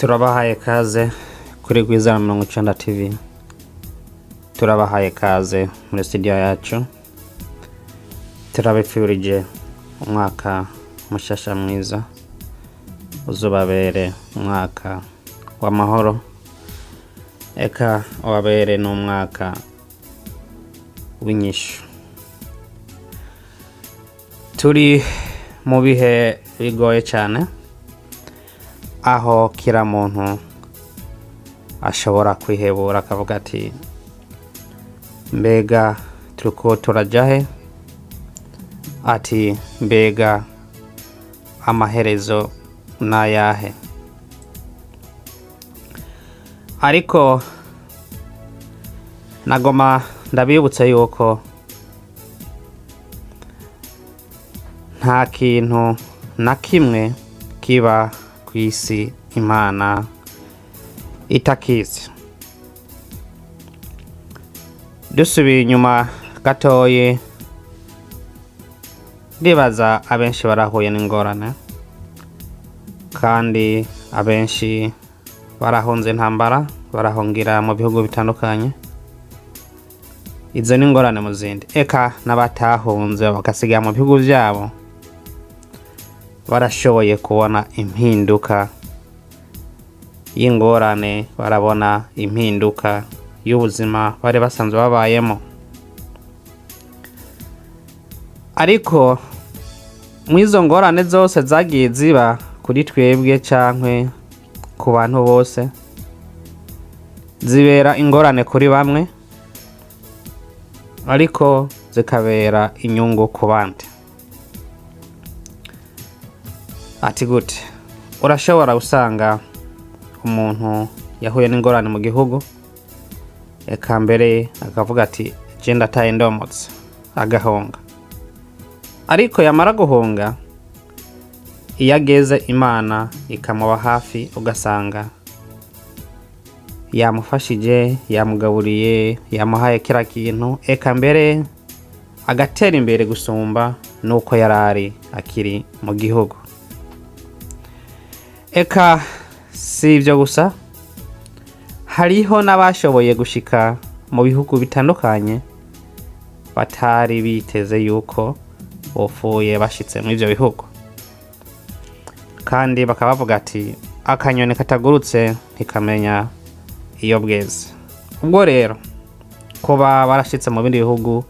Turabahaye kaze kuri Rwiza na 90 TV. Turabahaye kaze muri studio yacu. Turabifurije umwaka mushasha mwiza, uzubabere umwaka w'amahoro, eka ubabere n'umwaka w'inyishu. Turi mu bihe bigoye cyane, aho kila muntu ashobora kwihebura akavuga ati: "Mbega turiko turaja he?" Ati: "Mbega amaherezo n'ayahe?" Ariko nagoma ndabibutse yuko nta kintu na kimwe kiba ku isi Imana itakizi. Dusubiye inyuma gatoyi, ndibaza abenshi barahuye n'ingorane, kandi abenshi barahunze intambara, barahungira mu bihugu bitandukanye. Izo ni ingorane mu zindi. Eka n'abatahunze bagasigara mu bihugu vyabo barashoboye kubona impinduka y'ingorane, barabona impinduka y'ubuzima bari basanzwe babayemo. Ariko mw'izo ngorane zose zagiye ziba kuri twebwe cankwe ku bantu bose, zibera ingorane kuri bamwe, ariko zikabera inyungu ku bandi. Ati gute? Urashobora gusanga umuntu yahuye n'ingorane mu gihugu, eka mbere akavuga ati: "Je ndataye, ndomotse", agahunga. Ariko yamara guhunga, iyo ageze Imana ikamuba hafi, ugasanga yamufashije, yamugaburiye, yamuhaye kira kintu, eka mbere agatera imbere gusumba nuko yarari akiri mu gihugu. Eka si ibyo gusa, hariho n'abashoboye gushika mu bihugu bitandukanye batari biteze yuko bopfuye bashitse muri ivyo bihugu, kandi bakaba bavuga ati: "Akanyoni katagurutse ntikamenya iyo bweze." Ubwo rero kuba barashitse mu bindi bihugu,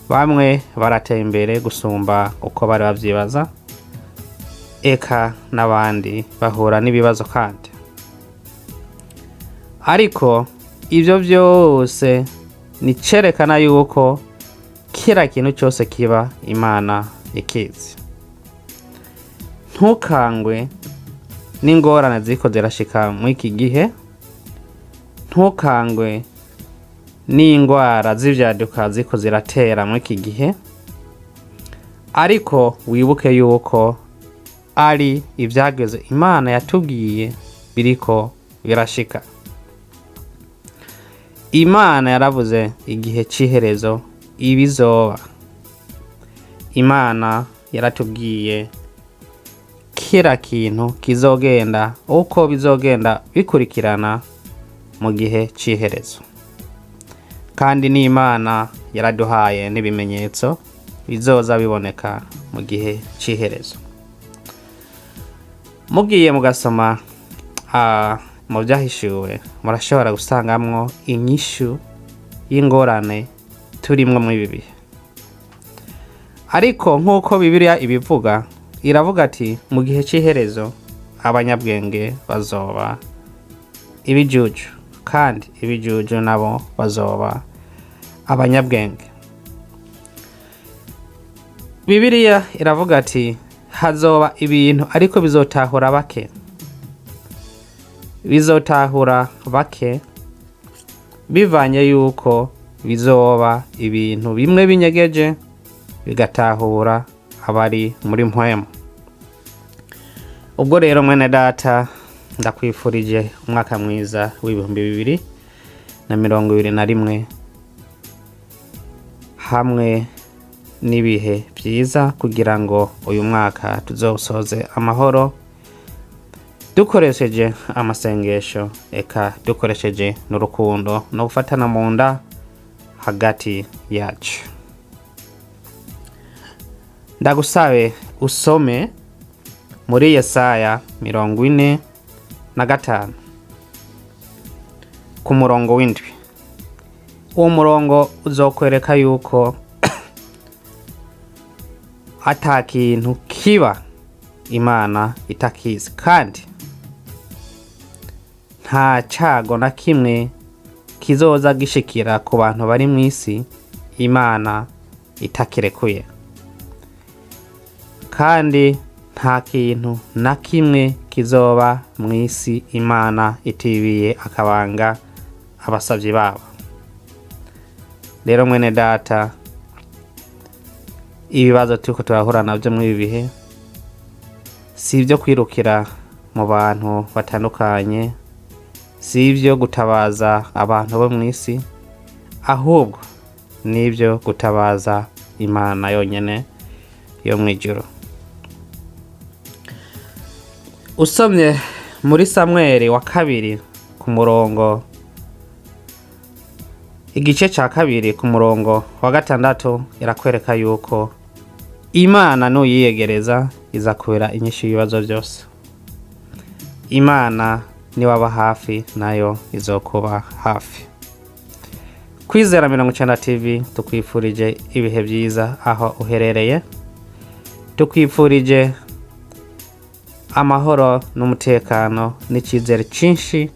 bamwe barateye imbere gusumba uko bari bavyibaza, eka n'abandi bahura n'ibibazo kandi. Ariko ivyo vyose ni cerekana yuko kira kintu cyose kiba Imana ikizi. Ntukangwe n'ingorane ziriko zirashika muri iki gihe, ntukangwe n'ingwara z'ivyaduka ziriko ziratera muri iki gihe, ariko wibuke yuko ari ivyageze Imana yatubwiye biriko birashika. Imana yaravuze igihe c'iherezo ibizoba. Imana yaratubwiye kira kintu kizogenda uko bizogenda bikurikirana mu gihe c'iherezo, kandi n'Imana yaraduhaye n'ibimenyetso bizoza biboneka mu gihe c'iherezo. Mugiye mugasoma mu Vyahishuwe, murashobora gusangamwo inyishu y'ingorane turimwo muri ibi bihe. Ariko nk'uko Bibiliya ibivuga, iravuga ati: "Mu gihe c'iherezo abanyabwenge bazoba ibijuju, kandi ibijuju nabo bazoba abanyabwenge." Bibiliya iravuga ati: "Hazoba ibintu, ariko bizotahura bake." Bizotahura bake bivanye yuko bizoba ibintu bimwe binyegeje, bigatahura abari muri mpwemu. Ubwo rero, mwene data, ndakwifurije umwaka mwiza w'2021 hamwe n'ibihe byiza, kugira ngo uyu mwaka tuzowusoze amahoro. Dukoresheje amasengesho, eka dukoresheje n'urukundo no gufatana mu nda hagati yacu. Ndagusabe usome muri Yesaya 45 ku murongo w'7. Uwo murongo uzokwereka yuko ata kintu kiba Imana itakizi, kandi nta cago na kimwe kizoza gishikira ku bantu bari mw'isi Imana itakirekuye, kandi nta kintu na kimwe kizoba mw'isi Imana itibiye akabanga abasavyi babo. Rero mwene data, ibibazo turiko turahura navyo muri ibi bihe si ivyo kwirukira mu bantu batandukanye, si ivyo gutabaza abantu bo mw'isi, ahubwo nivyo gutabaza Imana yonyene yo mw'ijuru. Usomye muri Samweli wa kabiri ku murongo, igice ca 2 ku murongo wa 6, irakwereka yuko Imana nuyiyegereza iza kubera inyishu y'ibibazo byose. Imana niwaba hafi nayo izokuba hafi. Kwizera 90 TV tukwifurije ibihe byiza aho uherereye, tukwifurije amahoro n'umutekano n'icyizere cyinshi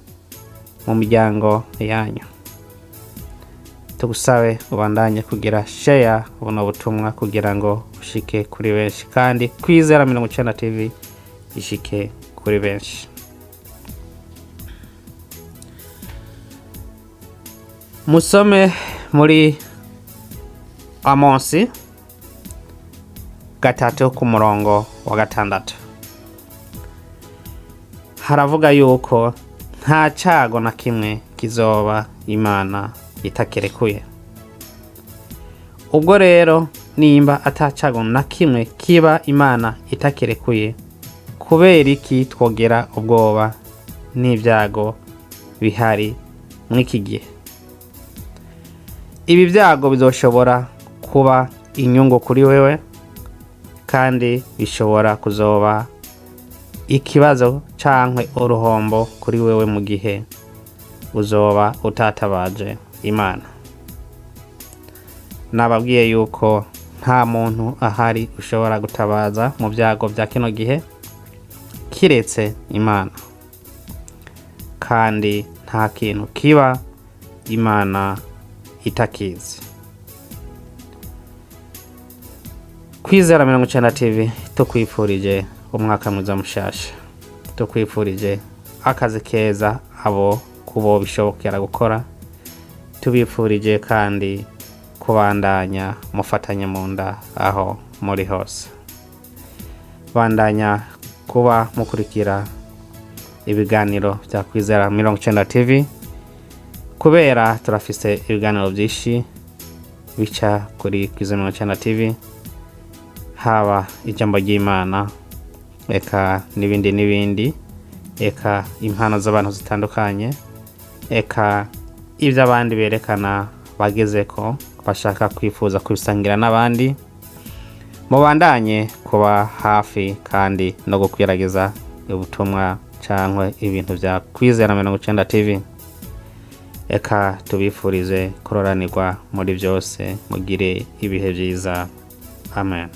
mu miryango yanyu. Tugusabe ubandanye kugira share buno butumwa kugira ngo ushike kuri benshi, kandi Kwizera 90 TV ishike kuri benshi. Musome muri Amosi 3 ku murongo wa 6, haravuga yuko nta cago na kimwe kizoba Imana itakerekuye. Ubwo rero nimba ata cago na kimwe kiba Imana itakerekuye, kubera iki twogera ubwoba n'ibyago bihari mw'iki gihe? Ibi byago bizoshobora kuba inyungu kuri wewe, kandi bishobora kuzoba ikibazo cankwe uruhombo kuri wewe mu gihe uzoba utatabaje Imana. Nababwiye yuko nta muntu ahari ushobora gutabaza mu byago bya kino gihe kiretse Imana, kandi nta kintu kiba Imana itakizi. Kwizera 90 TV tukwifurije umwaka mwiza mushasha, tukwifurije akazi keza abo kubo bishobokera gukora, tubifurije kandi kubandanya mufatanye mu nda aho muri hose. Bandanya kuba mukurikira ibiganiro bya Kwizera 90 TV, kubera turafise ibiganiro byinshi bica kuri Kwizera 90 TV, haba ijambo ry'Imana, eka n'ibindi n'ibindi, eka impano z'abantu zitandukanye, eka ibyo abandi berekana bagezeko bashaka kwifuza kubisangira n'abandi. Mubandanye kuba hafi kandi no gukwiragiza ubutumwa cyangwa ibintu bya Kwizera 90 TV. Eka tubifurize kuroranirwa muri byose, mugire ibihe byiza. Amen.